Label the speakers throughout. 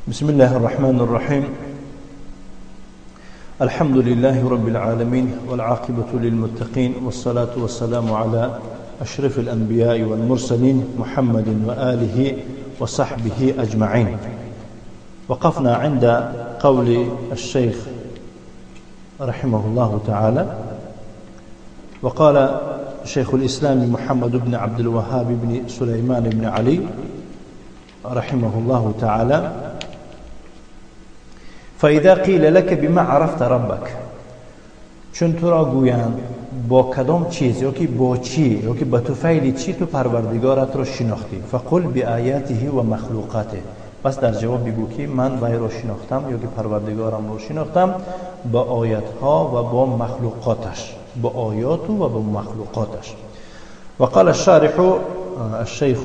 Speaker 1: بسم الله الرحمن الرحيم. الحمد لله رب العالمين، والعاقبة للمتقين، والصلاة والسلام على أشرف الأنبياء والمرسلين محمد وآله وصحبه أجمعين. وقفنا عند قول الشيخ رحمه الله تعالى: وقال شيخ الإسلام محمد بن عبد الوهاب بن سليمان بن علي رحمه الله تعالى: فإذا قيل لك بما عرفت ربك، چون تو را گویند با کدام چیز یا که با چی یا که به طفیل چی تو پروردگارت را شناختی، فقل بآیاته و مخلوقاته، پس در جواب بگو که من وی را شناختم یا که پروردگارم را شناختم با آیتها و با مخلوقاتش، با آیات و با مخلوقاتش. وقال الشارح الشيخ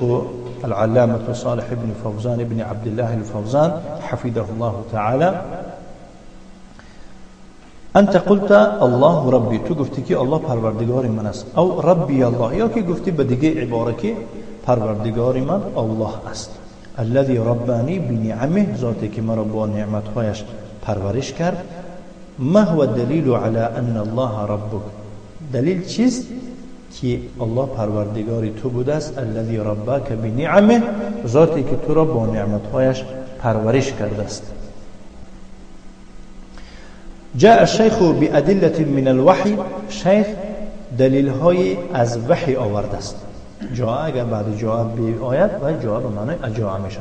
Speaker 1: العلامة صالح بن فوزان بن عبد الله الفوزان حفظه الله تعالى: أنت قلت الله ربي، تو گفتی که الله پروردگار من است، او ربی الله، یا که گفتی به دیگه عباره که پروردگار من الله است، الذي ربانی بنعمه، ذاتی که مرا با نعمتهایش پرورش کرد. ما هو الدلیل على ان الله ربک، دلیل چیست که الله پروردگار تو بوده است، الذي رباک بنعمه، ذاتی که تو را با نعمتهایش پرورش کرده است. جاء الشيخ بأدلة من الوحي، شیخ دلیل های از وحی آورده است. جاء اگر بعد جاء بیاید و جاء به معنای اجاء میشد.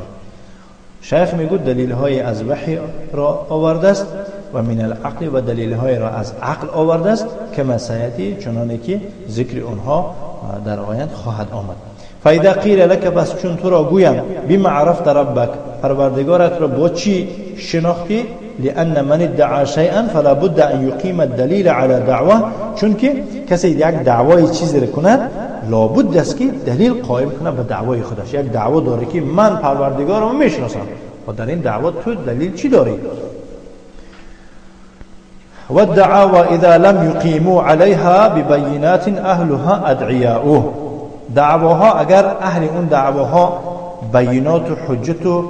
Speaker 1: شیخ میگو دلیل های از وحی را آورده است و من العقل، و دلیل های را از عقل آورده است، که سیأتی، چنانه که ذکر اونها در آیند خواهد آمد. فاذا قیل لك، پس چون تو را گویم بما عرفت ربک، پروردگارت را با چی شناختی، لأن من ادعى شيئا فلا بد أن يقيم الدليل على دعواه، چون که کسی یک دعوای چیزی را کند لابد است که دلیل قائم کنه به دعوای خودش. یک دعوا داره که من پروردگارم میشناسم، و در این دعوا تو دلیل چی داری؟ والدعاوى اذا لم يقيموا عليها ببينات اهلها ادعیاؤه، دعواها اگر اهل اون دعواها بینات و حجت و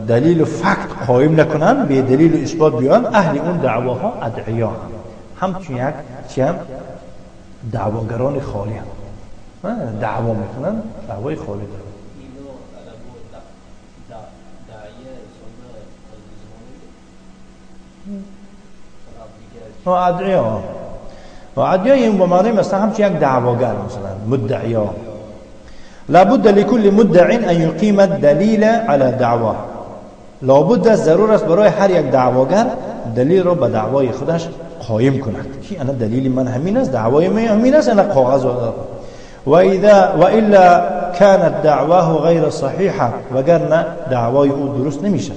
Speaker 1: دلیل و فکت قائم نکنن، به دلیل و اثبات بیان، اهل اون دعواها ادعیا هم، همچون یک چی هم دعواگران خالی هم دعوا میکنن، دعوای خالی دارن. ادعیا و ادعیا این به معنی مثلا همچون یک دعواگر، مثلا مدعیا. لابد لكل مدع ان يقيم الدليل على دعواه، لابد ضرور است برای هر یک دعواگر دلیل را به دعوای خودش قایم کند که انا دلیل من همین است، دعوای من همین است، انا کاغذ و اذا والا كانت دعواه غیر صحیحه، وگرنه دعوای او درست نمیشه.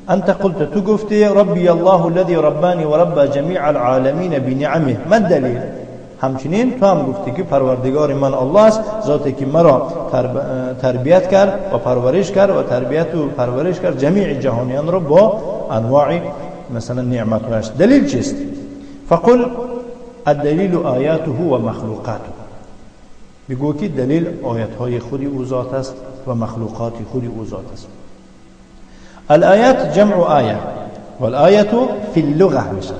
Speaker 1: انت قلت، تو گفتی ربی الله الذي ربانی ورب جمیع العالمین بنعمه، ما الدلیل؟ همچنین تو هم گفتی که پروردگار من الله است، ذاتی که مرا تربیت کرد و پرورش کرد و تربیت و پرورش کرد جمیع جهانیان را با انواع مثلا نعمتهاش. دلیل چیست؟ فقل الدلیل آیاته و مخلوقاته، بگو که دلیل آیتهای خودی او ذات است و مخلوقات خودی او ذات است. الآیات جمع آیه والآیة فی اللغة میشه،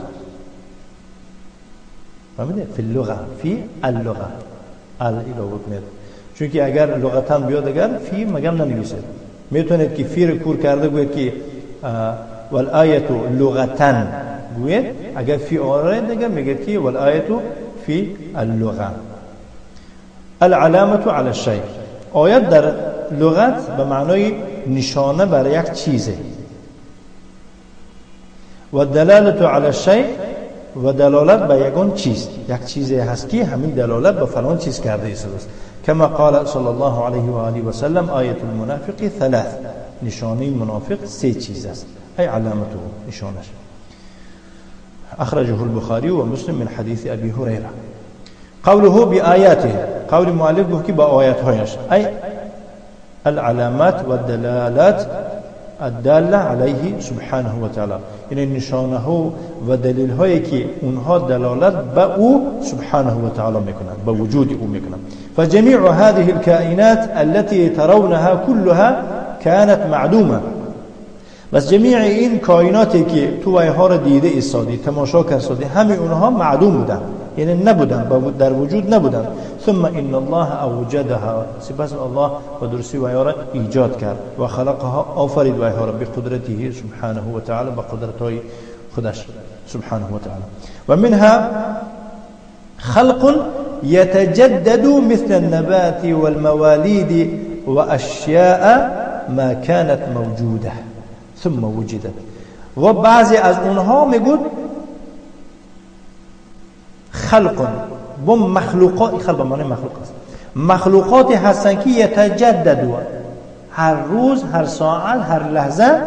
Speaker 1: فهمیده؟ فی اللغة، فی اللغة ال اضافه کنید، چون که اگر لغتاً بیاد اگر فی مگم ننویسید، میتونید که فی رو کور کرده گوید که والآیة لغتاً گوید، اگر فی آره دیگه میگه که والآیة فی اللغة. العلامة علی الشیء، آیت در لغت به معنای نشانه بر یک چیزه، و دلالت علی الشیء و دلالت به یگان چیز، یک چیزی هست که همین دلالت به فلان چیز کرده است. کما قال صلی الله علیه و آله و سلم آیت المنافق ثلاث، نشانه منافق سه چیز است، ای علامته، نشانش. اخرجه البخاری و مسلم من حدیث ابی هریره. قوله بآیاته، قول مؤلف گفت که با آیات هایش، ای العلامات والدلالات الداله علیه سبحانه و تعالی، یعنی نشانه ها و دلیل هایی که اونها دلالت به او سبحانه و تعالی میکنند، به وجود او میکنند. فجميع هذه الكائنات التي ترونها كلها كانت معدومة، بس جمیع این کائناتی که تو ویها را دیده ایستادی، تماشا کردی، همه اونها معدوم بودن، یعنی نبودن، در وجود نبودن. ثم ان الله اوجدها، سپس الله به درستی ویها را ایجاد کرد، و خلقها، آفرید ویها را بقدرته سبحانه و تعالی، به قدرت خودش سبحانه و تعالی. و منها خلق يتجدد مثل النبات والمواليد وأشياء ما كانت موجودة ثم وجدت. و بعضی از اونها میگود خلق با مخلوقات، خلق به معنی مخلوق است، مخلوقاتی هستن که یتجدد، هر روز، هر ساعت، هر لحظه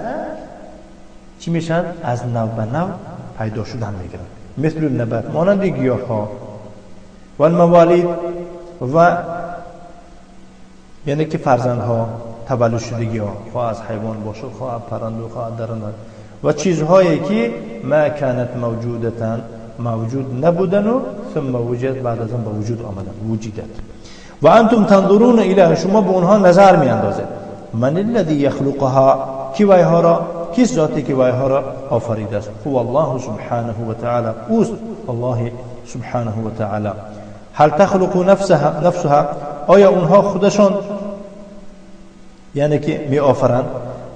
Speaker 1: چی میشن؟ از نو به نو پیدا شدن میگیرن. مثل النبات، مانند گیاه ها، و الموالید، و یعنی که فرزندها، تولد شدگی ها، خواه از حیوان باشه، خواه از پرنده، خواه از درنده، و چیزهایی که ما کانت موجودتن، موجود نبودن و ثم وجد، بعد از آن به وجود آمدن، وجدت. و انتم تنظرون الیها، شما به اونها نظر می اندازید. من الذی یخلقها، کی ویها را، کیست ذاتی که ویها را آفریده است؟ هو الله سبحانه و تعالی، اوست الله سبحانه و تعالی. هل تخلق نفسها، آیا اونها خودشان یعنی که می آفرند؟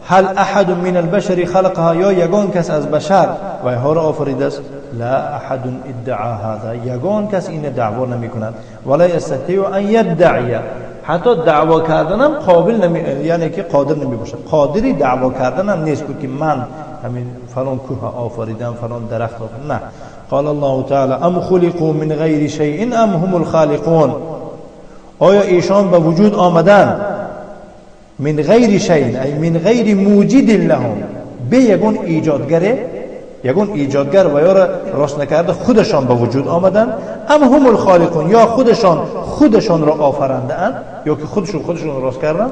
Speaker 1: هل احد من البشر خلقها، یا یگان کس از بشر ویها را آفریده است؟ لا احد ادعا هذا، یگان کس این دعوا نمی کند. ولا یستطیع ان یدعی، حتی دعوا کردنم قابل نمی، یعنی که قادر نمی باشد، قادری دعوا کردنم نیست که من همین فلان کوه آفریدم، فلان درخت آفریدم. نه. قال الله تعالی ام خلقوا من غیر شیء ام هم الخالقون، آیا ایشان به وجود آمدن من غیر شیء، ای من غیر موجد لهم، به یگون ایجادگره، یگون ایجادگر و یا را راست نکرده خودشان به وجود آمدن، ام هم الخالقون، یا خودشان را آفرنده اند، یا که خودشون را راست کردن.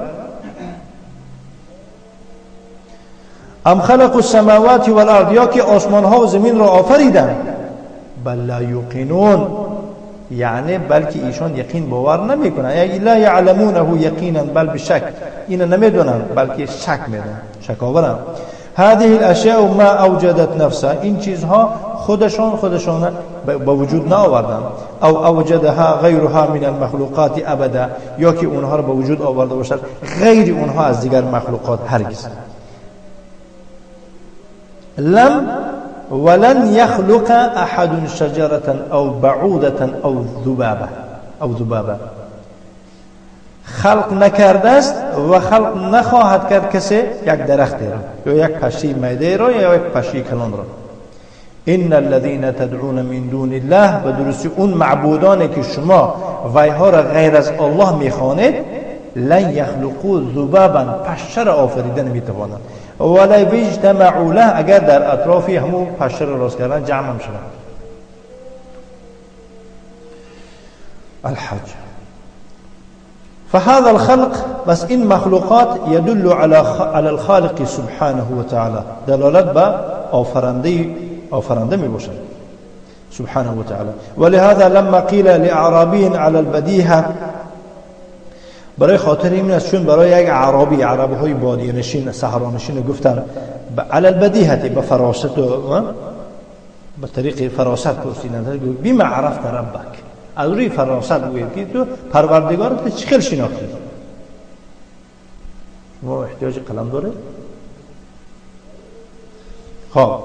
Speaker 1: ام خلقوا السماوات والارض، یا که آسمان ها و زمین را آفریدن. بل لا یوقنون، یعنی بلکه ایشان یقین باور نمیکنن، یعنی لا یعلمونه یقینا بل بشک، اینو نمیدونن بلکه شک میدن، شک آورن. هذه الاشیاء ما اوجدت نفسها، این چیزها خودشان به وجود نآوردن، او اوجدها غیرها من المخلوقات ابدا، یا که اونها را به وجود آورده باشد غیر اونها از دیگر مخلوقات هرگز. لم ولن يخلق احد شجرة او بعوضة او ذبابه، خلق نکرده است و خلق نخواهد کرد کسی یک درخت را یا یک پشه میده را یا یک پشه کلان را. ان الذين تدعون من دون الله، به درستی اون معبودانی که شما ویها را غیر از الله میخوانید، لن یخلقوا ذبابا، پشه را آفریده نمیتوانند، ولو اجتمعوا له، اگر در اطراف همون پشه را راست کردن جمع هم شدند. الحج فهذا الخلق، بس این مخلوقات يدل على الخالق سبحانه وتعالى، دلالت به آفرنده می باشد سبحانه وتعالى. ولهذا لما قيل لأعرابي على البديهة، برای خاطر این است چون برای یک عربی، عربی های بادیه نشین، صحرا نشین گفتن علی البدیهه، به فراست و به طریق فراست پرسیدن، بما عرفت ربک، از روی فراست بگوید که تو پروردگارت چه خیل شناختی؟ شما احتیاج قلم داره؟ خب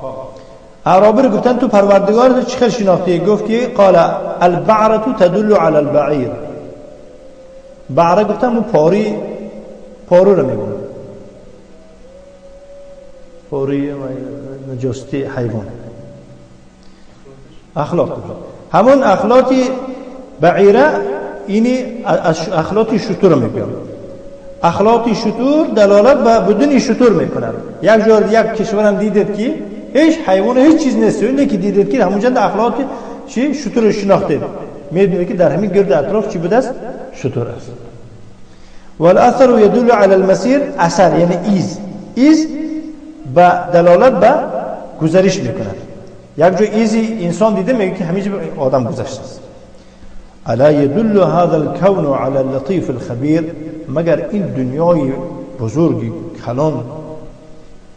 Speaker 1: عربی رو گفتن تو پروردگارت چه خیل شناختی؟ گفت که قال البعرة تدل علی البعیر، بعره گفتم اون پارو رو میگم، پاری نجاستی حیوان، اخلاق، همون اخلاقی بعیره، اینی اخلاقی شتر رو میگم. اخلاقی شتر دلالت به بدون شتر میکنن. یک جور یک کشورم دیدید که هیچ حیوان هیچ چیز نیست، اینه که دیدید که همونجا اخلاقی چی شتر رو شناختید، میدونید که در همین گرد اطراف چی بوده است؟ شتر است. والاثر يدل على المسیر، اثر یعنی ایز، ایز به دلالت به گذرش میکند. یک جای ایزی انسان دیده میگه که همیشه آدم گذشته است. الا يدل هذا الكون على اللطيف الخبير، مگر این دنیای بزرگی کلان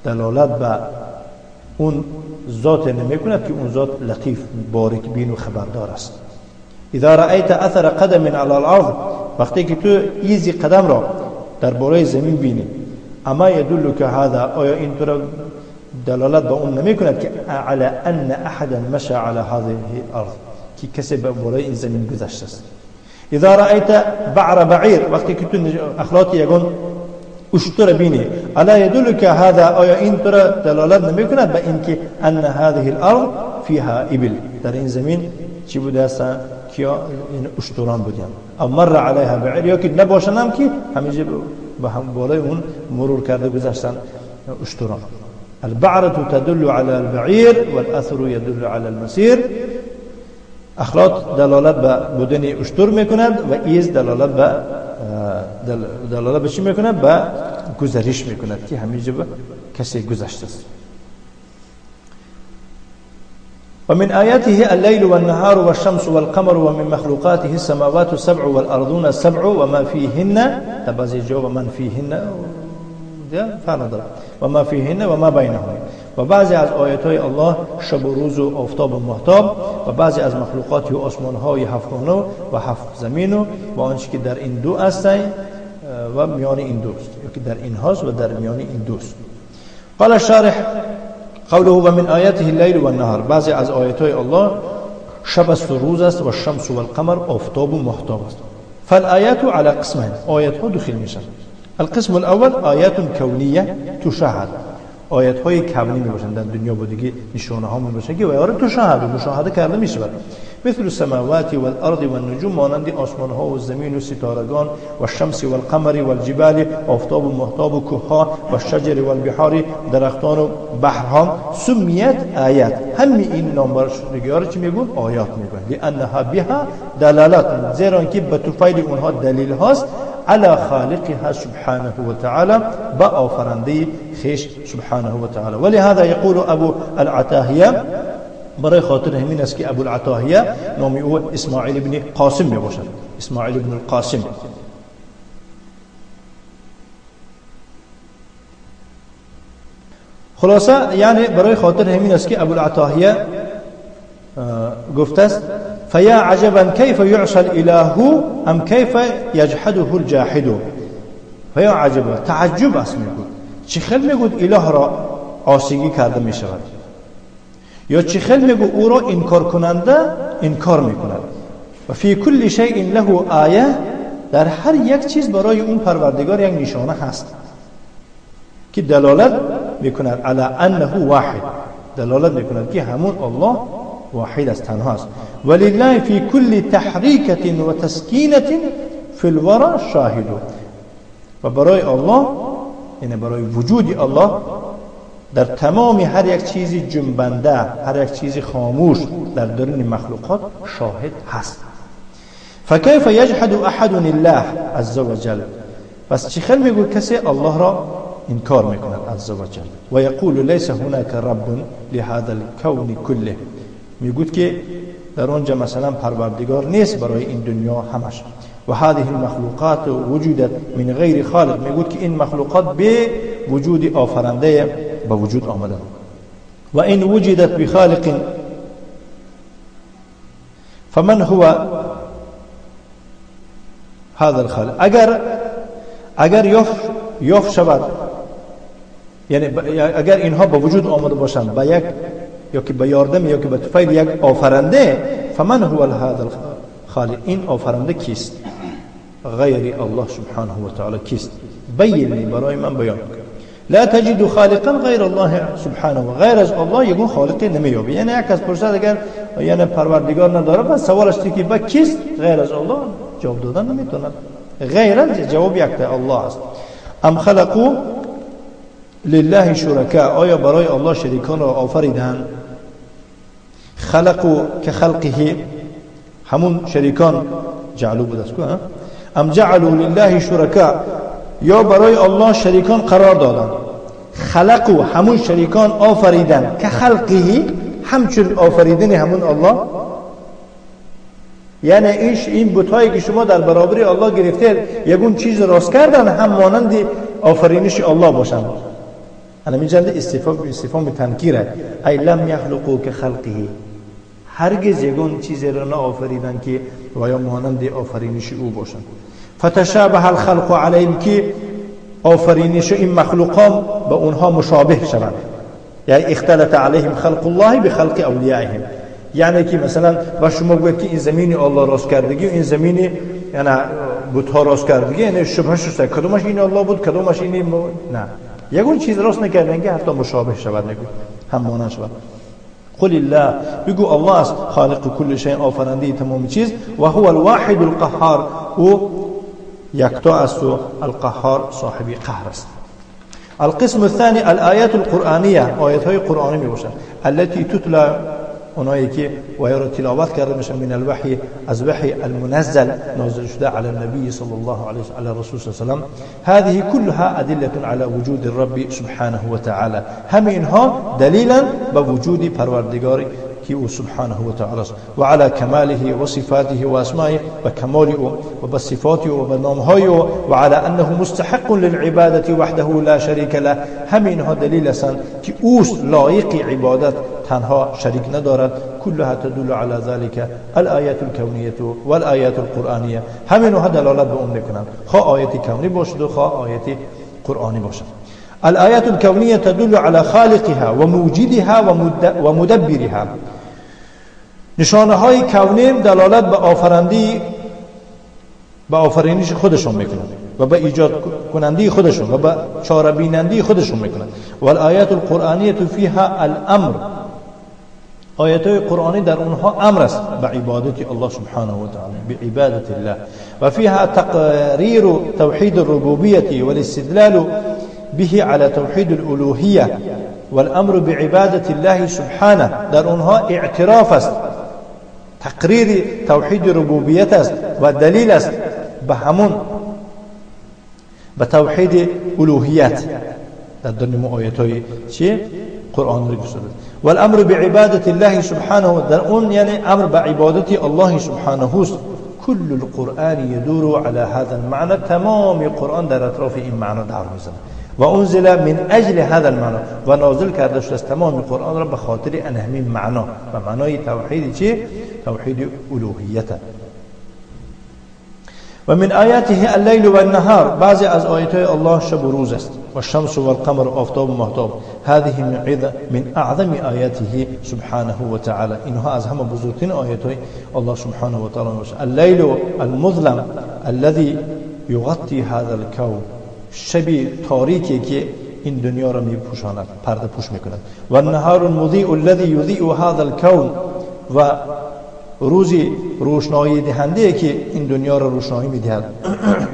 Speaker 1: دلالت به اون ذات نمیکند که اون ذات لطیف، باریک بین و خبردار است. اذا رأیت اثر قدم علی الارض، وقتی که تو ایزی قدم را در بالای زمین بینی، اما یدلک هذا، آیا این تو را دلالت به اون نمیکند که علی ان احدا مشى علی هذه الارض، که کسی به بالای این زمین گذشته است. اذا رأیت بعر بعیر، وقتی که تو اخلاط یگان اشتر بینی، الا يدلك هذا، آیا این تو را دلالت نمیکند به اینکه ان هذه الارض فيها ابل، در این زمین چی بوده است؟ کیا این اشتران بودن. او مر علیها بعیر، یا که نباشن هم که همیشه به هم بالای اون مرور کرده گذشتن اشتران. البعرة تدل على البعیر والأثر يدل على المسیر. اخلاط دلالت به بودن اشتر میکند و ایز دلالت به چی میکند؟ به گذرش میکند که همیشه به کسی گذشته است. ومن آياته الليل والنهار والشمس والقمر ومن مخلوقاته السماوات السبع والأرضون السبع وما فيهن، تبازي جو ومن فيهن فرق، وما فيهن وما بينهن. و بعضی از آیات الله شب و روز و آفتاب و مهتاب و بعضی از مخلوقات و آسمان های هفتگانه و هفت زمین و آنچه که در این دو هستند و میان این دوست، یا که در این هاست و در میان این دوست. قال الشارح قوله و من آیاته اللیل و النهار، بعضی از آیات الله شب است و روز است و شمس و القمر آفتاب و مهتاب است. فالآیات على قسمین، آیات ها دو خیل میشن. القسم الاول آیات کونیه تشاهد، آیات های کونی می باشند در دنیا بودگی نشانه ها می باشند که و تشاهد مشاهده کرده می شود، مثل السماوات والارض والنجوم، مانند آسمان ها و زمین و ستارگان و الشمس والقمر والجبال، آفتاب و مهتاب و کوه ها و الشجر والبحار، درختان و بحرها. سمیت آیات، همه این نامبرشدگی ها رو چی میگون؟ آیات میگون. لانها بها دلالات، زیرا که به طفیل اونها دلیل هاست على خالقها سبحانه وتعالى، بآفرنده خیش سبحانه وتعالى. ولهذا يقول ابو العتاهیه، برای خاطر همین است که ابو العتاهیه نام او اسماعیل ابن قاسم می باشد، اسماعیل ابن القاسم. خلاصه یعنی برای خاطر همین است که ابو العتاهیه گفته است فيا عجبا كيف يعصى الاله ام كيف يجحده الجاحد. فيا عجبا، تعجب است میگوید، چه خیلی میگوید اله را عاصیگی کرده میشود، یا چه خیلی میگوید او را انکار کننده انکار میکند. و فی کل شیء له آیه، در هر یک چیز برای اون پروردگار یک نشانه هست که دلالت میکند علی انه واحد، دلالت میکند که همون الله واحد است، تنها است. ولله فی کل تحریکة و تسکینة فی الورى شاهد. و برای الله، یعنی برای وجود الله در تمام هر یک چیز جنبنده، هر یک چیز خاموش در درون مخلوقات شاهد هست. فکیف یجحد احد الله عز وجل، پس چه خیلی میگو کسی الله را انکار میکند عز وجل. و یقول لیس هناک رب لهذا الكون كله، میگوید که در آنجا مثلا پروردگار نیست برای این دنیا همش. و هذه المخلوقات وجودت من غیر خالق، میگوید که این مخلوقات به وجود آفرنده به وجود آمدن. و این وجدت بخالق فمن هو هذا الخالق، اگر یافت شود، یعنی اگر اینها به وجود آمده باشند با یک یا که به یاردم یا که به طفیل یک آفرنده، فمن هو هذا الخالق، این آفرنده کیست؟ غیر الله سبحانه و تعالی کیست؟ بین برای من بیان کن. لا تجد خالقا غیر الله سبحانه، و غیر از الله یگون خالقی نمییابی. یعنی یک از پرسد اگر یعنی پروردگار نداره، پس سوالش که با کیست غیر از الله؟ جواب دادن نمیتونن. غیر از جواب یک الله است. ام خلقوا لله شرکا، آیا برای الله شریکان را آفریدند؟ خلقوا که خلقه، همون شریکان جعلوا بود است. ام جعلوا لله شرکا، یا برای الله شریکان قرار دادند. خلقوا همون شریکان آفریدن، که خلقه همچون آفریدن همون الله. یعنی این بت‌هایی که شما در برابر الله گرفتید یگون چیز راست کردن هم مانند آفرینش الله باشند. انا میجند استفهام تنکیره، ای لم یخلقوا كخلقه، هرگز یگان چیزی را نآفریدن که و یا مانند آفرینش او باشند. فتشابه الخلق علیهم، که آفرینش این مخلوقان به اونها مشابه شوند، یعنی اختلط علیهم خلق الله بخلق اولیائهم، یعنی که مثلا با شما گوید که این زمین الله راست کردگی و این زمین یعنی بت‌ها راست کردگی، یعنی شبهه شده کدومش این الله بود کدومش این نه، یگون چیز راست نکردن که حتی مشابه شود، نگو هم مانند شود. قل الله، بگو الله است خالق کل شیء، آفرنده تمام چیز، و هو الواحد القهار، او یکتا است و القهار صاحب قهر است. القسم الثاني الآيات القرآنية، آیات های قرآنی می باشند، التي تتلى، اونایی که و یا را تلاوت کرده میشن، من الوحی، از وحی المنزل نازل شده، علی النبی صلی الله علیه و علی رسول صلی الله علیه و سلم. هذه كلها ادله على وجود الرب سبحانه وتعالى، همه اینها دلیلا به وجود پروردگار که او سبحانه و تعالی است، و علی کماله و صفاته و اسمائه، و کمال او و به صفات او و به نامهای او، و علی انه مستحق للعبادة وحده لا شریک له، همه اینها دلیل هستند که اوست لایق عبادت، تنها شریک ندارد. كلها تدل على ذلك الآيات الكونية والآيات القرآنية، همه اینها دلالت به اون میکنند، خواه آیت کونی باشد و خواه آیت قرآنی باشد. الآيات الكونية تدل على خالقها وموجدها ومدبرها، نشانه های کونی دلالت به آفرندی، به آفرینش خودشون میکنند و به ایجاد کننده خودشون و به چاره بیننده خودشون میکنند. والآیات القرآنیة فيها الامر، آیات قرآنی در اونها امر است به عبادت الله سبحانه و تعالی، به عبادت الله، و فيها تقریر توحید الربوبیة والاستدلال به على توحید الالوهیة والامر بعبادت الله سبحانه، در اونها اعتراف است، تقریر توحید ربوبیت است و دلیل است به همون به توحید الوهیت در درون آیات های چی قرآن رو گفته. والامر بعبادت الله سبحانه، در اون یعنی امر به عبادت الله سبحانه است. كل القرآن يدور على هذا المعنى، تمام قرآن در اطراف این معنا در میزنه. و انزل من اجل هذا المعنى، و نازل کرده شده است تمام قرآن را به خاطر ان همین معنا و معنای توحید چی؟ توحید الوهیت. و من آیاته اللیل و النهار، بعضی از آیات الله شب و روز است، و الشمس و القمر، آفتاب و مهتاب. هذه من اعظم آیاته سبحانه و تعالی، اینها از همه بزرگترین آیات الله سبحانه و تعالی است. اللیل المظلم الذي يغطي هذا الكون، شب تاریکی که این دنیا را میپوشاند، پرده پوش میکند. و النهار المضیء الذي یضیء هذا الكون، و روزی روشنایی دهنده که این دنیا را روشنایی میدهد،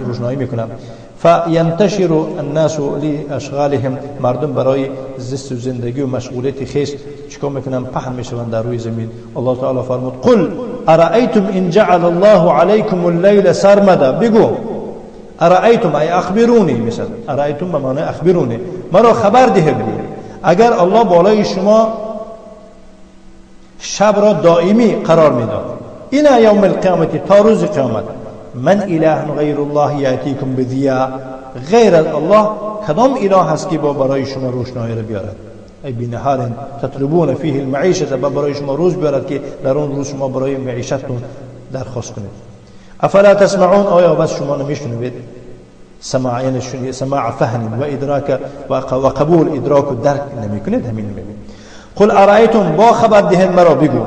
Speaker 1: روشنایی میکند. فینتشر الناس لاشغالهم، مردم برای زیست و زندگی و مشغولیت خویش چیکار میکنن؟ پهن میشوند در روی زمین. الله تعالی فرمود قل ارأیتم ان جعل الله علیکم اللیل سرمدا، بگو ارأیتم ای اخبرونی، مثلا ارأیتم به معنی اخبرونی، مرا خبر دهید اگر الله بالای شما شب را دائمی قرار میداد، الی یوم القیامت، تا روز قیامت، من اله غیر الله یأتیکم بضیاء، غیر از الله کدام اله هست که با برای شما روشنایی را بیارد؟ ای بنهار تطلبون فیه المعیشة، با برای شما روز بیارد که در اون روز شما برای معیشتتون درخواست کنید. افلا تسمعون، آیا بس شما نمیشنوید؟ سماع یعنی سماع فهم و ادراک و قبول، ادراک و درک نمیکنید، همین نمیبینید. قل ارأیتم، با خبر دهید مرا بگو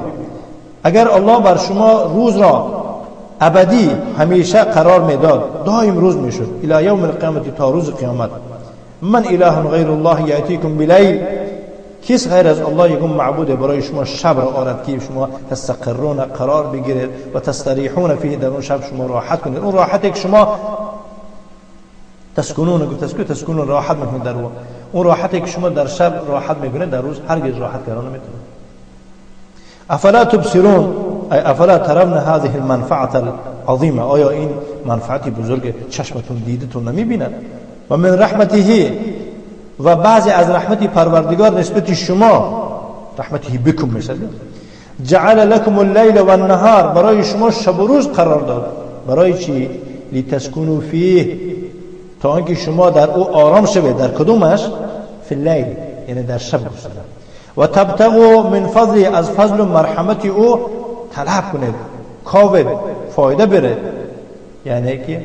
Speaker 1: اگر الله بر شما روز را ابدی همیشه قرار میداد، دائم روز میشد، الی یوم القیامت، تا روز قیامت، من اله غیر الله یأتیکم بلیل، کس غیر از الله یکم معبود برای شما شب را آرد که شما تستقرون، قرار بگیرید، و تستریحون فیه، در اون شب شما راحت کنید، اون راحتی که شما تسکنون، گفت تسکنون، راحت میکنید در اون راحتی که شما در شب راحت میکنید در روز هرگز راحت کردن نمیتونید. افلا تبصرون، ای افلا ترون هذه المنفعه العظیمه، آیا این منفعت بزرگ چشمتون دیدتون نمیبیند؟ و من رحمته، و بعضی از رحمت پروردگار نسبت شما، رحمته بکم میشه، جعل لکم اللیل والنهار، برای شما شب و روز قرار داد، برای چی؟ لتسکنوا فیه، تا آنکه شما در او آرام شوید. در کدومش؟ فی اللیل، یعنی در شب گفته. و تبتغوا من فضله، از فضل و مرحمت او طلب کنید، کاوید، فایده برید، یعنی که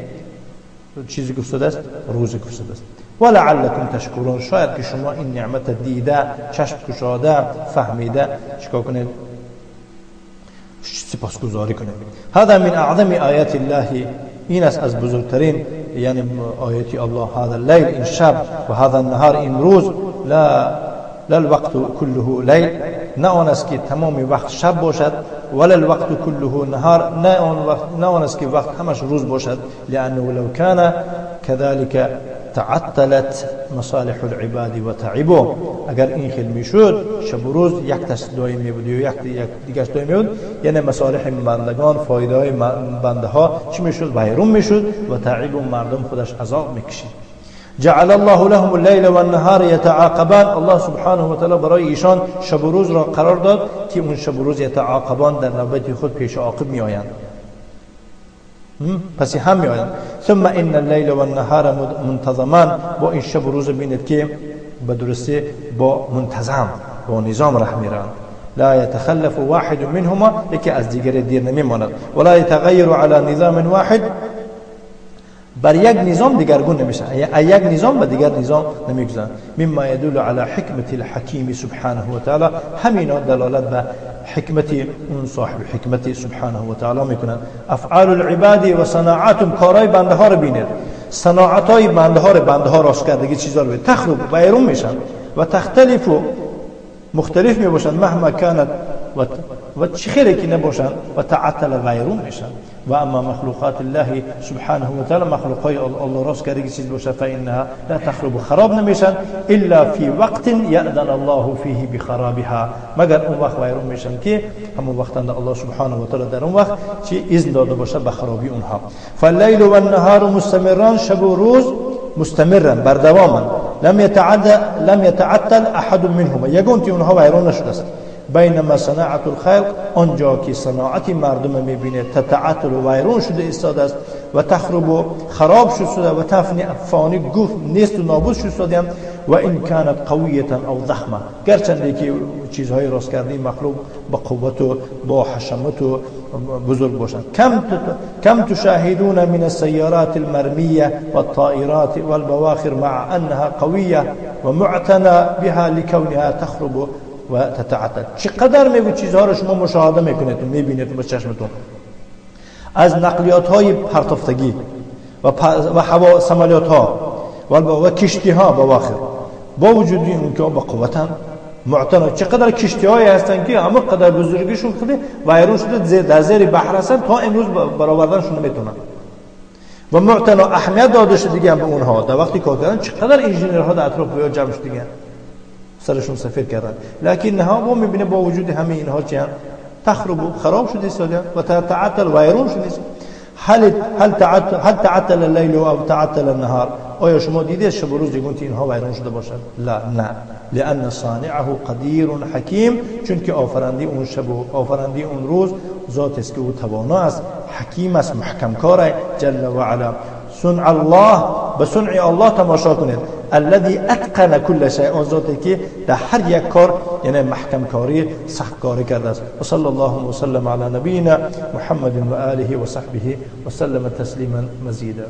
Speaker 1: چیزی گفته است، روزی گفته است. ولعلکم تشکرون، شاید که شما این نعمت دیده، چشم گشاده، فهمیده چیکار کنید؟ سپاسگزاری کنید. هذا من اعظم آیات الله، این است از بزرگترین یعنی آیات الله. هذا اللیل، این شب، و هذا النهار، این روز. لا الوقت كله لیل، نه آن است که تمام وقت شب باشد، ولا الوقت كله نهار، نه آن است که وقت همش روز باشد. لانه لو كان كذلك تعطلت مصالح العباد وتعبوا، اگر این خیل میشد شب و روز یک تاش دائم می بود و یک دیگرش دائم می بود، یعنی مصالح بندگان، فایده های بنده ها چی میشد؟ ویرون میشد و تعب مردم خودش عذاب میکشید. جعل الله لهم اللیل والنهار یتعاقبان، الله سبحانه و تعالی برای ایشان شب و روز را قرار داد که اون شب و روز یتعاقبان در نوبت خود پیش عاقب می آیند، پس هم می آیند. ثم ان اللیل والنهار منتظمان، با این شب و روز بینید که به درستی با منتظم با نظام راه میرند. لا يتخلف واحد منهما، یکی از دیگری دیر نمیماند. ولا يتغیر على نظام واحد، بر یک نظام دیگرگون نمیشه، یک نظام به دیگر نظام نمیگذرند. مما يدل على حکمت الحکیم سبحانه و تعالی، همینا دلالت به حکمت اون صاحب حکمت سبحانه و تعالی میکنند. افعال العباد و صناعاتهم، کارهای بنده ها رو بینید، صناعت های بنده ها رو، بنده ها راست کردگی چیزا رو تخرب ویرون میشن و تختلف و مختلف میباشند مهما کانت و چه خیلی که نباشند و تعطل ویرون میشن. و اما مخلوقات الله سبحانه و تعالی، مخلوقای الله راست کردگی چیز باشه، فانها لا تخرب، خراب نمیشن الا فی وقت یأذن الله فیه بخرابها، مگر اون وقت ویرون میشن که همون وقت الله سبحانه و تعالی در اون وقت چی اذن داده باشه به خرابی اونها. فاللیل والنهار مستمران، شب و روز مستمرا بردواما، لم يتعطل احد منهما، یگون اونها ویرون نشده است. بینما صناعت الخلق، آنجا که صناعت مردم میبینه تتعطل و ویرون شده ایستاده است و تخرب و خراب شده و تفنی فانی گفت نیست و نابود شده. و این کانت قویه او ضخمه، گرچنده که چیزهای راست کرده مخلوق با قوت و با حشمت و بزرگ باشند. کم تشاهدون من السيارات المرمية والطائرات والبواخر مع أنها قوية ومعتنى بها لكونها تخرب و تتعطل. چقدر میگو چیزها رو شما مشاهده میکنید و میبینید با چشمتون، از نقلیات های پرتافتگی و هوا سمالیات ها و کشتی ها بواخر، با وجود این که با قوتن معتنا، چقدر کشتی هایی هستن که همه قدر بزرگیشون خیلی ویرون شده در زیر بحر هستن تا امروز برآوردنشون نمیتونن و معتنا اهمیت داده شده دیگه به اونها. در وقتی کار کردن چقدر انجینرها در اطراف یا جمع شده دیگه سرشون سفید کردن، لکنها با میبینه با وجود همه اینها چی هم تخرب خراب شده ایستاده و تعطل ویرون شده. هل تعطل اللیل او تعطل النهار، آیا شما دیده شب و روز دیگه اینها ویرون شده باشد؟ لا، نه، لان صانعه قدیر حکیم، چون که آفرنده اون شب و آفرنده اون روز ذات است که او توانا است، حکیم است، محکم کار جل و علا. صنع الله، به صنع الله تماشا کنید، الذي اتقن كل شيء، آن ذاتی که در هر یک کار یعنی محکم کاری سخت کاری کرده است. و صلی الله و سلم علی نبینا محمد و آله و صحبه و سلم تسلیما مزیدا.